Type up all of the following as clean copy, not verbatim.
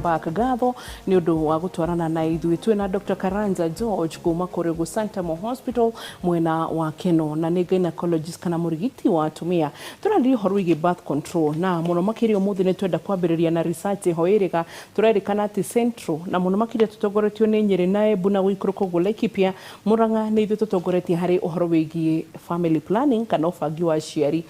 Back. Ngatho nĩ ũndũ wa gũtwarana na ithuĩ. Twĩna Dr. Karanja George kuma kũrĩ ũguo Santamo Hospital mwena wa Keno, na nĩ gynecologist kana mũrigiti wa atumia. Tũrarĩrĩria ũhoro wĩgiĩ birth control, na mũno makĩria ũmũthĩ nĩ twenda kwambĩrĩria na research ĩho ĩrĩga tũrerĩkana atĩ Central, na mũno makĩria tũtongoretio nĩ Nyĩrĩ na Embu na gũikũrũka ũguo Laikipia, Murang'a, nĩ ithuĩ tũtongoretie harĩ ũhoro wĩgiĩ family planning kana ũbangi wa aciari,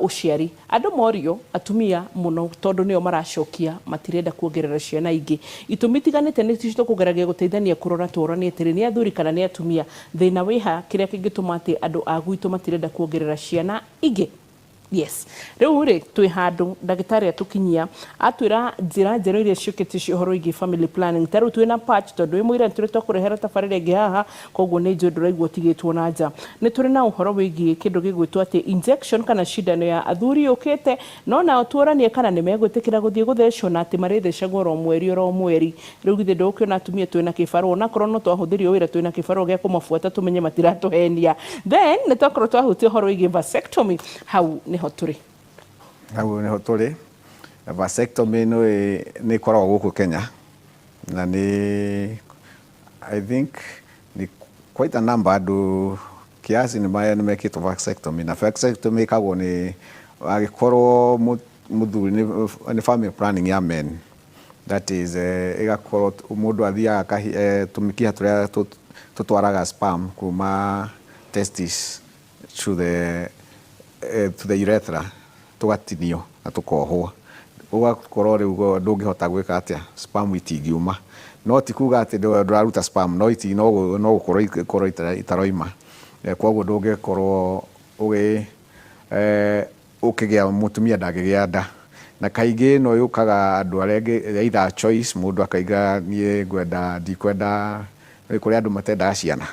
ũciari. Andũ morio, atumia mũno tondũ nĩo maracokia matirenda kuongerera ciana ingĩ. Itũmi itiganĩte nĩcio tũkũgeragia gũteithania kũrora tũroranie atĩrĩ, nĩ athuri kana nĩ atumia, thĩna wĩha, kĩrĩa kĩngĩtũma atĩ andũ a gwitũ matirenda kuongerera ciana ingĩ. Yes. Rĩu rĩ, twĩ handũ ndagĩtarĩ atũkinyia, atwĩra njĩra njerũ iria ciũkĩte cia ũhoro wĩgiĩ family planning. Ta rĩu twĩna patch, tondũ wĩ mũira nĩ tũrĩ twakũrehera tabarĩra ĩngĩ haha, koguo nĩ njũĩ ndũraigua ũtigĩtwo na nja. Nĩ tũrĩ na ũhoro wĩgiĩ kĩndũ gĩgwĩtwo atĩ injection kana cindano ya athuri yũkĩte, no nao tuoranie kana nĩ megwĩtĩkĩra gũthiĩ gũthecwo na atĩ marĩthecagwo oro mweri oro mweri. Rĩu githĩ ndũgũkĩona atumia twĩna kĩbarũa, onakorwo no twahũthĩrio wĩra twĩna kĩbarũa gĩa kũmabuata tũmenye matiratũhenia. Then nĩ twakorwo twahutia ũhoro wĩgiĩ vasectomy, hau nĩho tũrĩ. Hau nĩho tũrĩ. Vasectomy nĩ ĩkoragwo gũkũ Kenya na nĩ, I think, nĩ quite a number, andũ kiasi nĩ mekĩtwo vasectomy. Na vasectomy ĩkagwo nĩ angĩkorwo mũthuri, nĩ family planning ya men, that is ĩgakorwo mũndũ athiaga tũmĩkiha tũrĩa tũtwaraga sperm kuma testis to the urethra tũgatinio na tũkohwo, ũgakorwo rĩu ndũngĩhota gwĩka atĩa, sperm itingiuma. No ti kuga atĩ ndũraruta sperm, no iti no gũkorwo ikorwo itaroima. Koguo ndũngĩkorwo ũgĩ ũkĩgĩa mũtumia ndangĩgĩa nda. Na kaingĩ ĩno yũkaga andũ arĩa angĩ, either choice, mũndũ akaiga niĩ ngwenda, ndikwenda. Nĩ kũrĩ andũ matendaga ciana,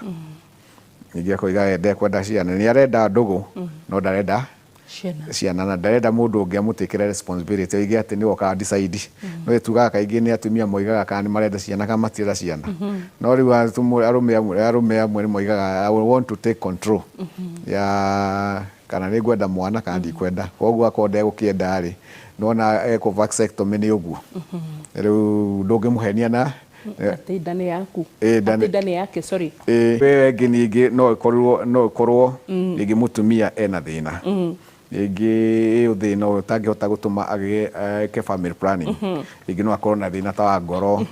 ningĩ akoiga we ndekwenda ciana, nĩ arenda ndũgũ no ndarenda ciana, ciana, na ndarenda mũndũ ũngĩ amũtĩkĩre responsibility, oige atĩ nĩwe ũka decide. No tugaga kaingĩ nĩ atumia moigaga kana nĩ marenda ciana kana matirenda ciana, no rĩu arũme amwe nĩ moigaga, "I want to take control ya kana nĩ ngwenda mwana kana ndikwenda." Koguo akorwo ndegũkĩenda rĩ, nona ekwo vasectomy nĩ ũguo rĩu ndũngĩmũhenia na atĩ nda nĩ yaku. Ĩ, nda atĩ nda nĩ yake, sorry. Ĩ, ĩyo ĩngĩ ningĩ no ĩkorwo rĩngĩ mũtumia ena thĩna, rĩngĩ ĩyo thĩna ũyũ ũtangĩhota gũtũma agĩe eke family planning. Rĩngĩ no akorwo na thĩna ta wa ngoro,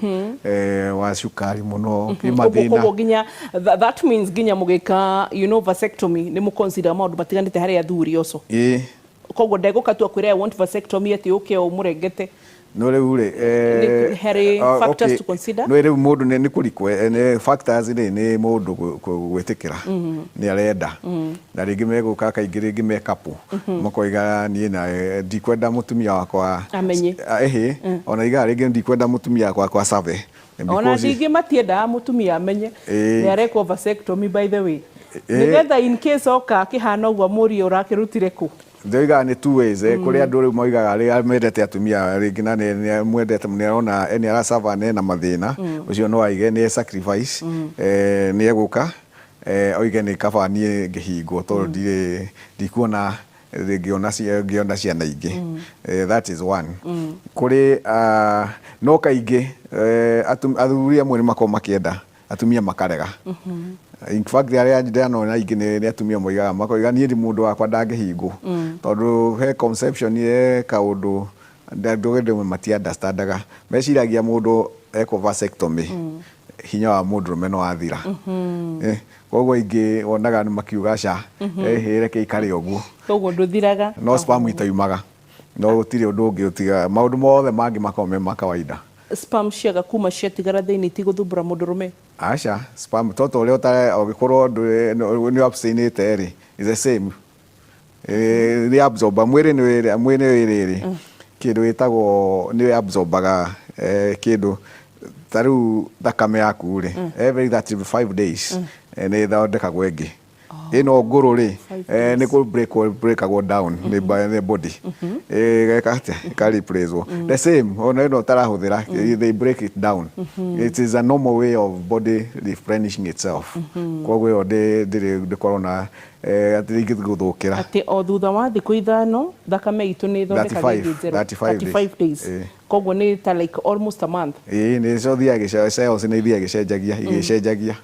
wa cukari mũno, kĩ Koguo mathĩna. Koguo nginya that means nginya mũgĩka vasectomy nĩ mũconsider maũndũ matiganĩte harĩ athuri also. Ĩ. Koguo ndegũka tu akwĩre, "I want vasectomy," atĩ ũke ũmũrengete. No rĩu rĩ Nĩ harĩ factors to consider? No rĩu mũndũ nĩ kũrikwe nĩ factors rĩ, nĩ mũndũ gwĩtĩkĩra nĩ arenda, na rĩngĩ megũka kaingĩ rĩngĩ me couple, makoiga niĩ na ndikwenda mũtumia wakwa amenye. Ĩhĩ, ona igaga rĩngĩ ndikwenda mũtumia wakwa kwa save ona ndingĩ matiendaga mũtumia amenye nĩ arekwo vasectomy, by the way, nĩgetha in case oka akĩhana ũguo mũrie ũrakĩrutire kũ. Ndoigaga nĩ two ways. Kũrĩ andũ rĩu moigaga arĩa mendete atumia rĩngĩ na nĩ mwendete, nĩ arona nĩ aracaba na ena mathĩna, ũcio no aige nĩ sacrifice, nĩ egũka oige nĩ kaba niĩ ngĩhingwo tondũ ndirĩ ndikuona ngĩona ciana ingĩ. That is one. Kũrĩ no kaingĩ athuri amwe nĩ makoragwo makĩenda, atumia makarega. In fact, arĩa ndĩranona aingĩ nĩ atumia moigaga, makoiga niĩ ndi mũndũ wakwa ndangĩhingwo, tondũ he conception, he kaũndũ andũ rĩmwe mati understandaga, meciragia mũndũ ekwo vasectomy hinya wa mũndũrũme no wathira. Koguo aingĩ wonaga nĩ makiuga ca, reke ikare ũguo. Koguo ndũthiraga. No sperm itaumaga, no gũtirĩ ũndũ ũngĩ ũtiga, maũndũ mothe mangĩ makoragwo me ma kawaida. Sperm ciaga kuma ciatigara thĩinĩ itigũthumbũra mũndũrũme? Aca, sperm toto ũrĩa ũtare ũngĩkorwo nĩ abstainĩte rĩ, is the same. Nĩ absorb mwĩrĩ, nĩ mwĩrĩ wĩ rĩrĩ kĩndũ gĩtagwo nĩ absorbaga kĩndũ ta rĩu thakame yaku rĩ, every 35 days nĩ ĩthondekagwo ĩngĩ. Ĩno ngũrũ rĩ, nĩ kũ breakagwo down nĩ nĩ body, ĩgeka atĩa, ĩka replace the same. Ona ĩno ũtarahũthĩra, they break it down. It is a normal way of body replenishing itself. Koguo ĩyo ndĩrĩ ndĩkorwo na atĩ rĩngĩ gũthũkĩra. Atĩ o thutha wa thikũ 5 thakame itũ nĩ ĩthondekaga 35 ĩngĩ njerũ. 35 35 days. Eh. Koguo nĩ ta like almost a month. Ĩĩ, nĩ cio thiaga, cells nĩ ithiaga igĩcenjagia igĩcenjagia.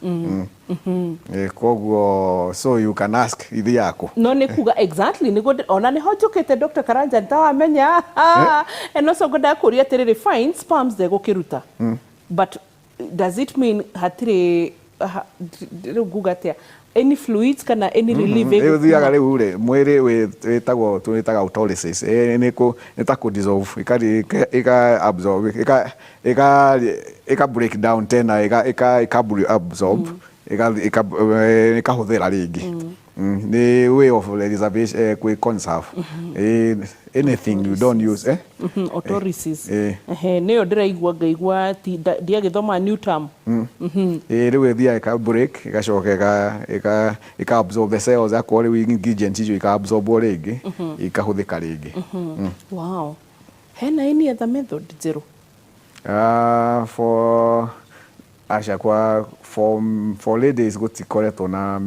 Koguo so you can ask ithiaga kũ. No nĩ kuga exactly nĩguo ona nĩho njũkĩte, Dr. Karanja, nĩtawamenya. No so ngwendaga kũria atĩrĩrĩ, fine, sperms ndegũkĩruta, but does it mean hatirĩ rĩu nguga atĩa, any fluids kana any relief? Rĩu thiaga rĩu rĩ mwĩrĩ wĩtagwo, twĩtaga autolysis. Nĩ ta kũ dissolve, ĩka absorb, ĩka break down tena, ĩka absorb, ĩkahũthĩra rĩngĩ. Nĩ way of reservation, kwĩ conserve anything you don't use, eh? Autolysis. Ehe, nĩyo ndĩraigua ngaigua ti ndiagĩthoma new term. Ĩ, rĩu ĩthiaga ĩka break, ĩgacoka ĩka absorb the cells, akorwo rĩu ingredients icio ika absorbwo rĩngĩ, ikahũthĩka rĩngĩ. Wow, hena any other method njerũ? For aca, kwa for ladies gũtikoretwo na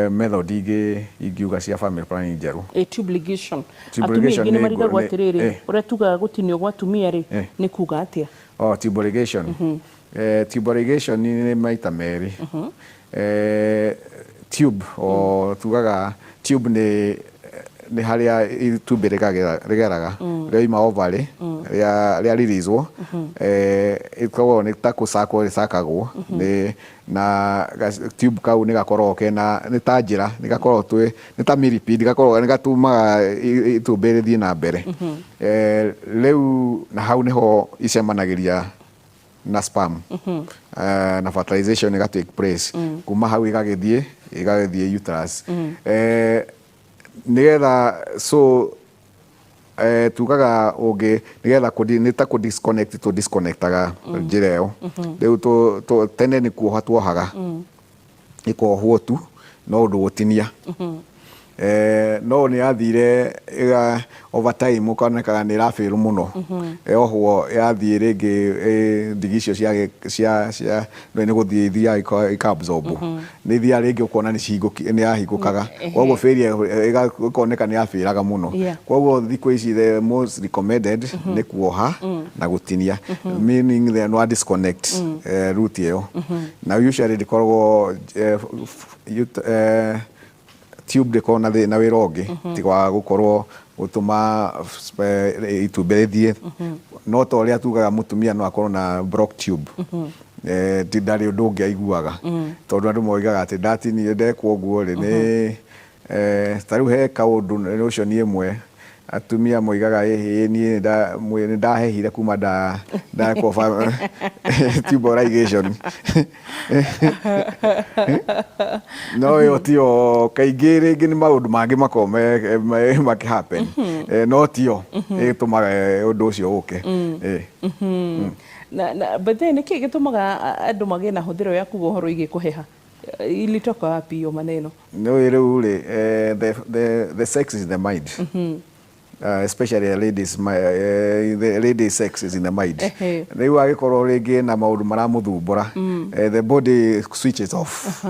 method ingĩ ingiuga cia family planning njerũ. Tube ligation. Tube atumia ligation aingĩ nĩ marigagwo atĩrĩrĩ, ũrĩa tugaga gũtinio gwa atumia rĩ, nĩ kuga atĩa? Oh, tube ligation. Tube ligation nĩ maita merĩ. Tube o tugaga tube nĩ harĩa itumbĩ rĩgeraga rĩoima ovary, rĩa releasewo, ĩkoragwo nĩ ta gũcakwo rĩcakagwo nĩ na tube kau nĩ gakoragwo kena, nĩ ta njĩra, nĩ gakoragwo twĩ nĩ ta millipede, gakoragwo nĩ gatũmaga itumbĩ rĩthiĩ na mbere. Rĩu na hau nĩho icemanagĩria na sperm, na fertilization ĩga take place. Kuma hau ĩgagĩthiĩ uterus. Nĩgetha so tugaga ũngĩ nĩgetha nĩ ta kũ disconnect, tũ disconnectaga njĩra ĩyo. Rĩu tene nĩ kuoha tuohaga, ĩkohwo tu no ũndũ gũtinia. No nĩ yathire over time ũkonekaga nĩ ĩrafail mũno. Yohwo yathiĩ rĩngĩ, ndigi icio cia nĩ gũthiĩ ithiaga ika absorb, nĩ ithiaga rĩngĩ ũkona nĩ yahingũkaga. Koguo failure ĩkoneka nĩ yabĩraga mũno. Koguo thikũ ici the most recommended nĩ kuoha na gũtinia, meaning the no disconnect route ĩyo. Na usually ndĩkoragwo tube ndĩkoragwo na thĩna wĩra ũngĩ tiga wa gũkorwo gũtũma itumbĩ rĩthiĩ. No ta ũrĩa tugaga mũtumia no akorwo na block tube, ti ndarĩ ũndũ ũngĩ aiguaga, tondũ andũ moigaga atĩ ndatinire ndekwo ũguo rĩ nĩ ta rĩu he kaũndũ nĩ ũcio nĩ ĩmwe atumia moigaga, ĩhĩ, niĩ nĩ ndahehire kuma ndekwo tubal ligation. No ĩyo tiyo kaingĩ, rĩngĩ nĩ maũndũ mangĩ makoragwo makĩ happen, no tiyo ĩtũmaga ũndũ ũcio ũke. Na but then nĩkĩ gĩtũmaga andũ magĩe na hũthĩro ya kuga ũhoro wĩgiĩ kũheha? Ilitoka wapi hiyo maneno? Nĩ rĩu rĩ the sex is in the mind. Especially the ladies, the ladies sex is in the mind. Rĩu agĩkorwo rĩngĩ na maũndũ maramũthumbũra, the body switches off.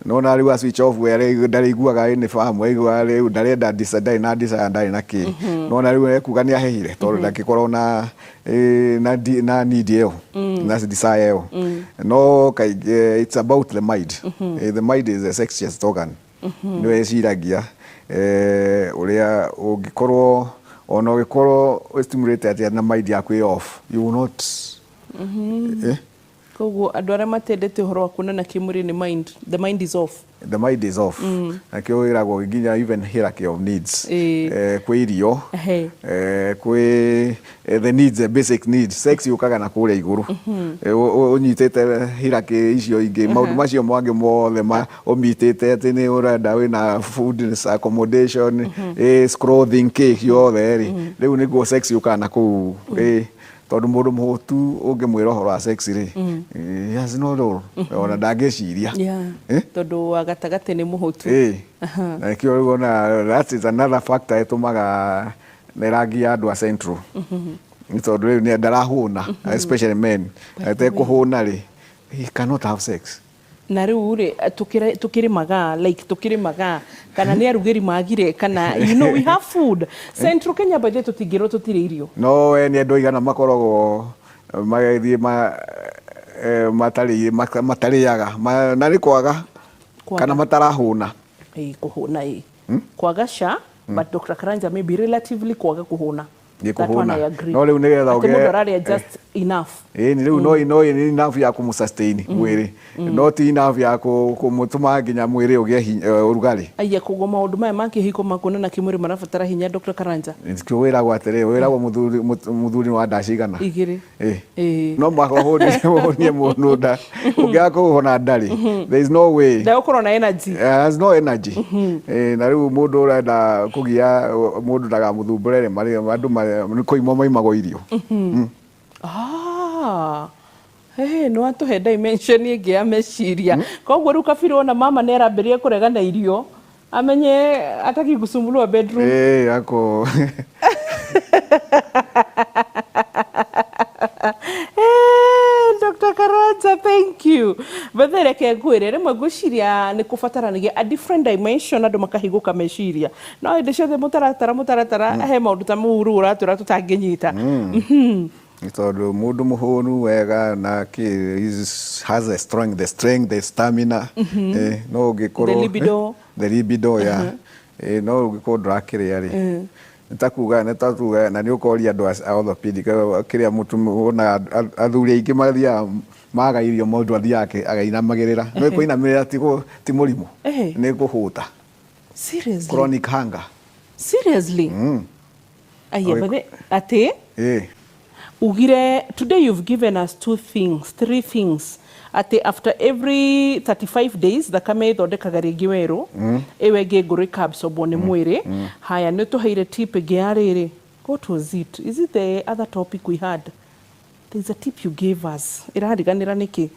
Nona rĩu a switch off, we rĩu ndarĩiguaga nĩ fahamu, aiguaga rĩu ndarenda ndarĩ na desire, ndarĩ na kĩ. Nona rĩu ekuga nĩ ahehire tondũ ndangĩkorwo na need ĩyo na desire ĩyo. No kaingĩ it's about the mind. The mind is a sexiest organ. Nĩwe ĩciragia ũrĩa ũngĩkorwo, ona ũgĩkorwo stimulate atĩa na mind yaku ĩ off, you will not Koguo andũ arĩa matendete ũhoro wa kuonana kĩmwĩrĩ nĩ mind, the mind is off. The mind is off. Nakĩo wĩragwo nginya even hierarchy of needs, kwĩ irio, kwĩ the needs, the basic needs. Sex yũkaga na kũrĩa igũrũ. Ũnyitĩte hierarchy icio ingĩ, maũndũ macio mangĩ mothe ũmitĩte atĩ nĩ ũrenda wĩna food, accommodation, clothing, kĩ ciothe rĩ, rĩu nĩguo sex yũkaga na kũu, tondũ mũndũ mũhũtu ũngĩmwĩra ũhoro wa sex rĩ, he has no role, ona ndangĩciria. Eh? Tondũ wa gatagatĩ nĩ mũhũtu. Ĩĩ, na nĩkĩo rĩu ona that is another factor ĩtũmaga na ĩrangia andũ a central, nĩ tondũ rĩu nĩ ndarahũna, especially men, atekũhũna rĩ, he cannot have sex. Na rĩu rĩ, tũkĩrĩmaga, like tũkĩrĩmaga kana nĩ arugĩri magire, kana we have food Central Kenya, by the way, tũtingĩrwo tũtirĩ irio. No we nĩ andũ aigana makoragwo magĩthiĩ matarĩ matarĩaga na nĩ kwaga Kwaga. Kana matarahũna. Ĩĩ, kũhũna, ĩĩ, kwaga sha, but Dr. Karanja, maybe relatively kwaga kũhũna. Nĩ That one kũhũna. I agree. No rĩu nĩgetha Atĩ ũgĩe- mũndũ ararĩa just enough. Ĩĩ, nĩ rĩu no nĩ enough ya kũmũ-sustain mwĩrĩ, no ti enough ya kũmũtũma nginya mwĩrĩ ũgĩe ũrugarĩ. Aya, koguo maũndũ maya ma kĩhiko ma kuonana kĩmwĩrĩ marabatara hinya, Dr. Karanja? Nĩkĩo wĩragwo atĩrĩ, wĩragwo mũthuri nĩ wa nda cigana? Igĩrĩ. Ĩĩ. Ĩĩ. No mũhaka ũhũnie mũndũ nda. Ũngĩaga kũhũna ndarĩ, there is no way. Ndegũkorwo na energy. Has no energy. Na rĩu mũndũ ũrenda kũgia mũndũ ndagamũthumbũre rĩ, andũ nĩ kũimwo maimagwo irio. Ah, hey, nĩ watũhe dimension ĩngĩ ya meciria. Koguo rĩu kabira ona mama nĩ arambĩrĩria kũregana irio, amenye ataki kusumbuliwa bedroom. Ĩĩ, ako. Eh, Dr. Karanja, thank you. Bethe reke ngwĩre, rĩmwe ngwĩciria nĩ kũbataranagia a different dimension, andũ makahingũka meciria. No hĩndĩ ciothe mũtaratara mũtaratara, he maũndũ ta mau rĩu ũratwĩra tũtangĩnyita. Nĩ tondũ mũndũ mũhũnu wega na kĩ has a strong the strength, the stamina, no ũngĩkorwo The libido. The libido, yeah. No ũngĩkorwo ndũrakĩrĩa rĩ, nĩ ta kuga na nĩ ũkoria andũ a orthopedic, kĩrĩa wonaga athuri aingĩ mathiaga maga irio, mũndũ athiaga akainamagĩrĩra. No kũinamĩrĩra ti mũrimũ, nĩ kũhũta. Seriously? Chronic hunger. Seriously? Aya, bethe atĩ Ĩĩ. Ugire today you've given us two things, three things, atĩ after every 35 days thakame ĩthondekaga rĩngĩ werũ, ĩyo ĩngĩ ngũrũ ĩkaabsorbwo nĩ mwĩrĩ. Haya, nĩ ũtũheire tip ĩngĩ ya rĩrĩ, what was it? Is it the other topic we had? There's a tip you gave us, ĩrariganĩra nĩkĩ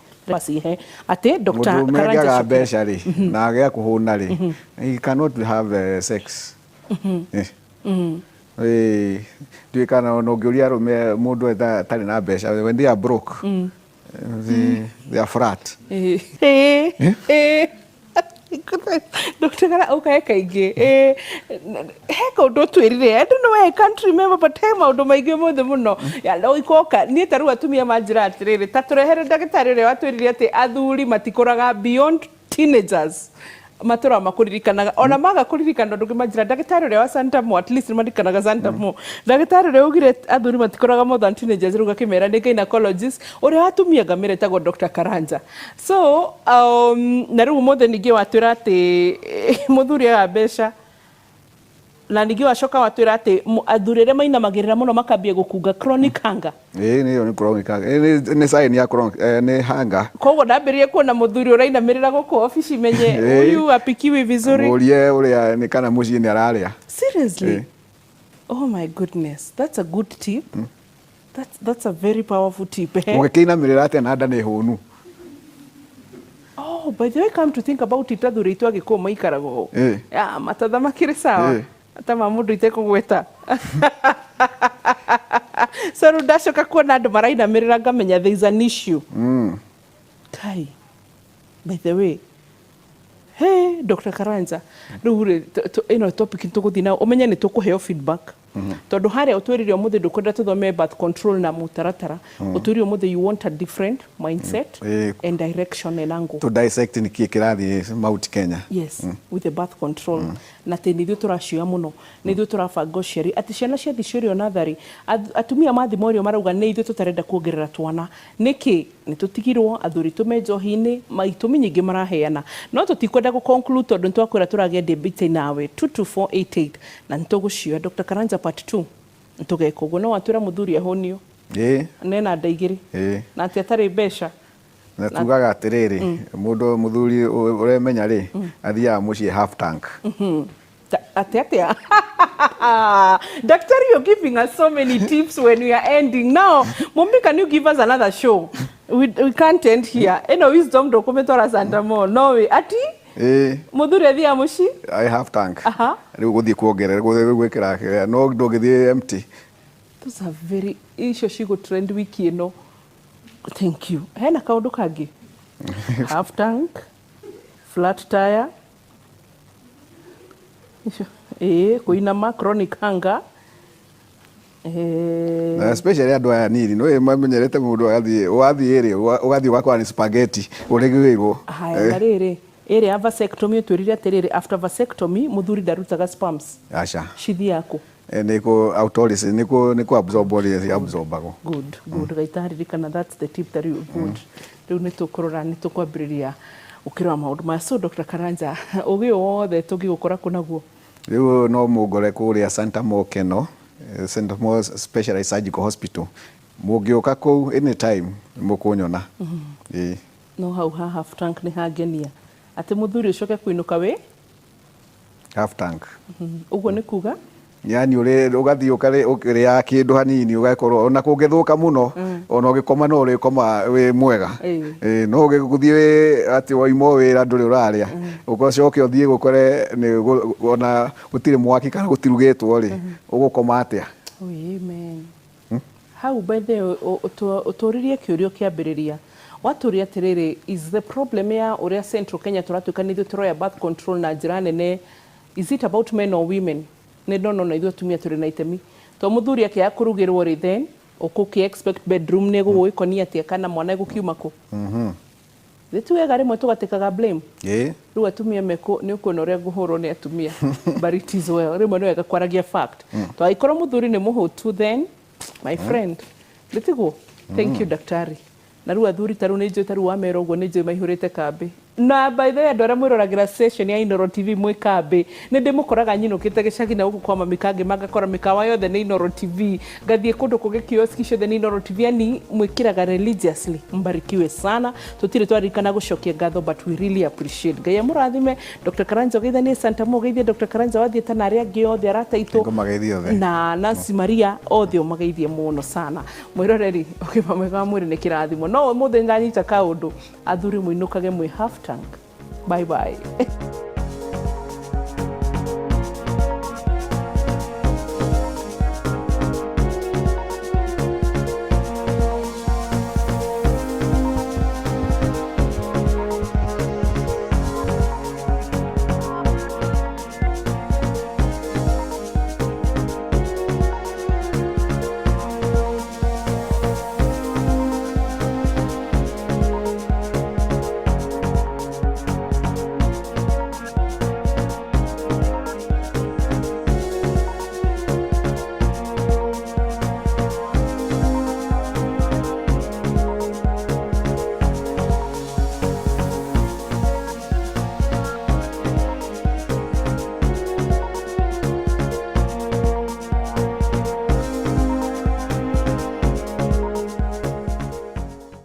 cihe atĩ Dr. Mũndũ Karanja angĩaga cokera. Mbeca rĩ, na agĩa kũhũna rĩ, he cannot have sex. Ndiũĩ kana ona ũngĩũria arũme, mũndũ atarĩ na mbeca, when they are broke, they are flat. Ĩĩ. Dr. Kara ũkae kaingĩ. Ĩĩ, he kaũndũ ũtwĩrire, I don't know why I can't remember, but he maũndũ maingĩ ũmũthĩ mũno. Ya, no ikoka niĩ ta rĩu atumia manjĩra atĩrĩrĩ, ta tũrehere ndagĩtarĩ ũrĩa watwĩrire atĩ athuri matikũraga beyond teenagers, matũraga makũririkanaga ona maga kũririkana ũndũ ũngĩ, manjĩra ndagĩtarĩ ũrĩa wa Santamo, at least nĩmaririkanaga Santamo, ndagĩtarĩ ũrĩa ugire athuri matikũraga more than teenagers, rĩu ngakĩmera nĩ gynecologist ũrĩa watumia ngamĩra ĩtagwo Dr. Karanja. So na rĩu ũmũthĩ ningĩ watwĩra atĩ mũthuri aga mbeca, na ningĩ wacoka watwĩra atĩ athuri arĩa mainamagĩrĩra mũno makambia gũkunga, chronic hunger. Ĩĩ, nĩyo nĩ chronic hunger. Ĩĩ, nĩ sign ya chronic, nĩ hunger. Koguo ndambĩrĩrie kuona mũthuri ũrainamĩrĩra gũkũ obici, menye huyu apikiwi vizuri. Mũrie ũrĩa nĩ kana mũciĩ nĩ ararĩa. Seriously? Ĩĩ. Oh my goodness, that's a good tip. That's a very powerful tip, eh? Ũngĩkĩinamĩrĩra atĩa na nda nĩ hũnu? Oh, by the way, come to think about it, athuri aitũ agĩkũyũ maikaraga ũũ. Ya, matatha makĩrĩ sawa. Ata ma mũndũ itekũgweta. So rĩu ndacoka kuona andũ marainamĩrĩra, ngamenya there is an issue. Kai, by the way, hey, Dr. Karanja, rĩu rĩ, ĩno topic nĩtũgũthiĩ nayo, ũmenye nĩ tũkũheo feedback. Tondũ harĩa ũtwĩrire ũmũthĩ ndũkwenda tũthome birth control na mũtaratara, ũtwĩrire ũmũthĩ you want a different mindset and direction and angle. To dissect nĩ kĩĩ kĩrathiĩ Mount Kenya. Yes, with the birth control, na atĩ nĩ ithuĩ tũracioya mũno, nĩ ithuĩ tũrabanga ũciari, atĩ ciana ciathiĩ ciorio natharĩ, atumia mathiĩ morio marauga nĩ ithuĩ tũtarenda kuongerera twana. Nĩkĩ nĩ tũtigirwo athuri tũme njohi-inĩ, itũmi nyingĩ maraheana, no tũtikwenda gũ conclude tondũ nĩ twakwĩra tũragĩa debate nawe 22488 na nĩ tũgũcioya. Dr. Karanja, part 2 nĩ tũgeka ũguo. No watwĩra mũthuri ahũnio nena nda igĩrĩ na atĩ atarĩ mbeca. Na tugaga atĩrĩrĩ, mũndũ mũthuri ũremenya rĩ, athiaga mũciĩ half tank. Ate atia. Doctor, you're giving us so many tips when we are ending. Now, Mumbi, can you give us another show? We can't end here. Eno wisdom ndokumetwara Santamo. No way. Ati? Ĩĩ. Mũthuri athiaga mũciĩ? I half tank. Rĩu gũthiĩ kuongerera, gũthiĩ gwĩkĩra kĩrĩa, no ndũngĩthiĩ empty. Those are very, icio cigũ trend wiki ĩno. Thank you. Hena kaũndũ kangĩ? Half tank, flat tire, ĩĩ, kũinama, chronic hunger. Na especially andũ aya nini nĩ mamenyerete mũndũ agathiĩ wathiĩ rĩ, ũgathiĩ ũgakora nĩ spaghetti ũrĩgĩirwo. Haya, na rĩrĩ, ĩrĩa ya vasectomy, ũtwĩrire atĩrĩrĩ, after vasectomy mũthuri ndarutaga sperms? Aca. Cithiaga kũ? Nĩ kũ autolysis, nĩ kũ absorb ũrĩa absorbagwo. Good, good. Gaitaririkana, that's the tip that you good. Rĩu nĩ tũkũrora, nĩ tũkwambĩrĩria ũkĩrora maũndũ maya. So Dr. Karanja, ũgĩ ũyũ wothe tũngĩgũkora kũ naguo? Rĩu no mũngore kũrĩa Santa Mo Keno, Santa Mo Specialized Surgical Hospital. Mũngĩũka kũu anytime mũkũnyona. Ĩĩ. No hau ha half tank nĩ hangenia, atĩ mũthuri ũcoke kũinũka wĩ half tank. Ũguo nĩ kuga? Yani ũrĩ ũgathiĩ ũkĩrĩaga kĩndũ hanini, ũgakorwo ona kũngĩthũka mũno, ona ũgĩkoma no ũrĩkoma wĩ mwega. Ĩĩ, no ũgĩthiĩ atĩ waima o wĩra ndũrĩ ũrarĩa, ũcoke ũthiĩ gũkore nĩ ona gũtirĩ mwaki kana gũtirugĩtwo rĩ, ũgũkoma atĩa? Oh, amen. Hau by the way, ũtũririe kĩũria ũkĩambĩrĩria, watũria atĩrĩrĩ, is the problem ya ũrĩa Central Kenya tũratuĩka nĩ ithuĩ tũroya birth control na njĩra nene, is it about men or women? Nĩ ndona ona ithuĩ atumia tũrĩ na itemi, to mũthuri akĩaga kũrugĩrwo rĩ, then ũkũkĩ expect bedroom nĩ gũgũgĩkonia atĩa, kana mwana egũkiuma kũ? Nĩ ti wega rĩmwe tũgatĩkaga blame? Ĩĩ. Rĩu atumia mekũ, nĩ ũkuona ũrĩa ngũhũrwo nĩ atumia, but it is well, rĩmwe nĩ wega kwaragia fact, to angĩkorwo mũthuri nĩ mũhũtu, then my friend, nĩ tiguo? Thank you, daktari. Na rĩu athuri, ta rĩu nĩ njũĩ, ta rĩu wamera ũguo, nĩ njũĩ maihũrĩte kambĩ. Na by the way, andũ arĩa mwĩroragĩra session ya Inooro TV mwĩ kambĩ, nĩ ndĩmũkoraga nyinũkĩte gĩcagi na gũkũ kwa mami kangĩma, ngakora mĩkawa yothe nĩ Inooro TV, ngathiĩ kũndũ kũngĩ, kioski ciothe nĩ Inooro TV, yani mwĩkĩraga religiously. Mbarikiwe sana. Tũtirĩ twaririkana gũcokia ngatho, but we really appreciate. Ngai amũrathime. Dr. Karanja, ũgeithanie Santa Mo, ũgeithie Dr. Karanja wathiĩ ta na arĩa angĩ othe arata aitũ. Nĩngũmageithia othe. Na Nancy Maria, othe ũmageithie mũno sana. Mwĩroreri, ũgima mwega wa mwĩrĩ nĩ kĩrathimo, no ũmũthĩ ndanyita kaũndũ, athuri mũinũkage mwĩ half tank. Bye bye.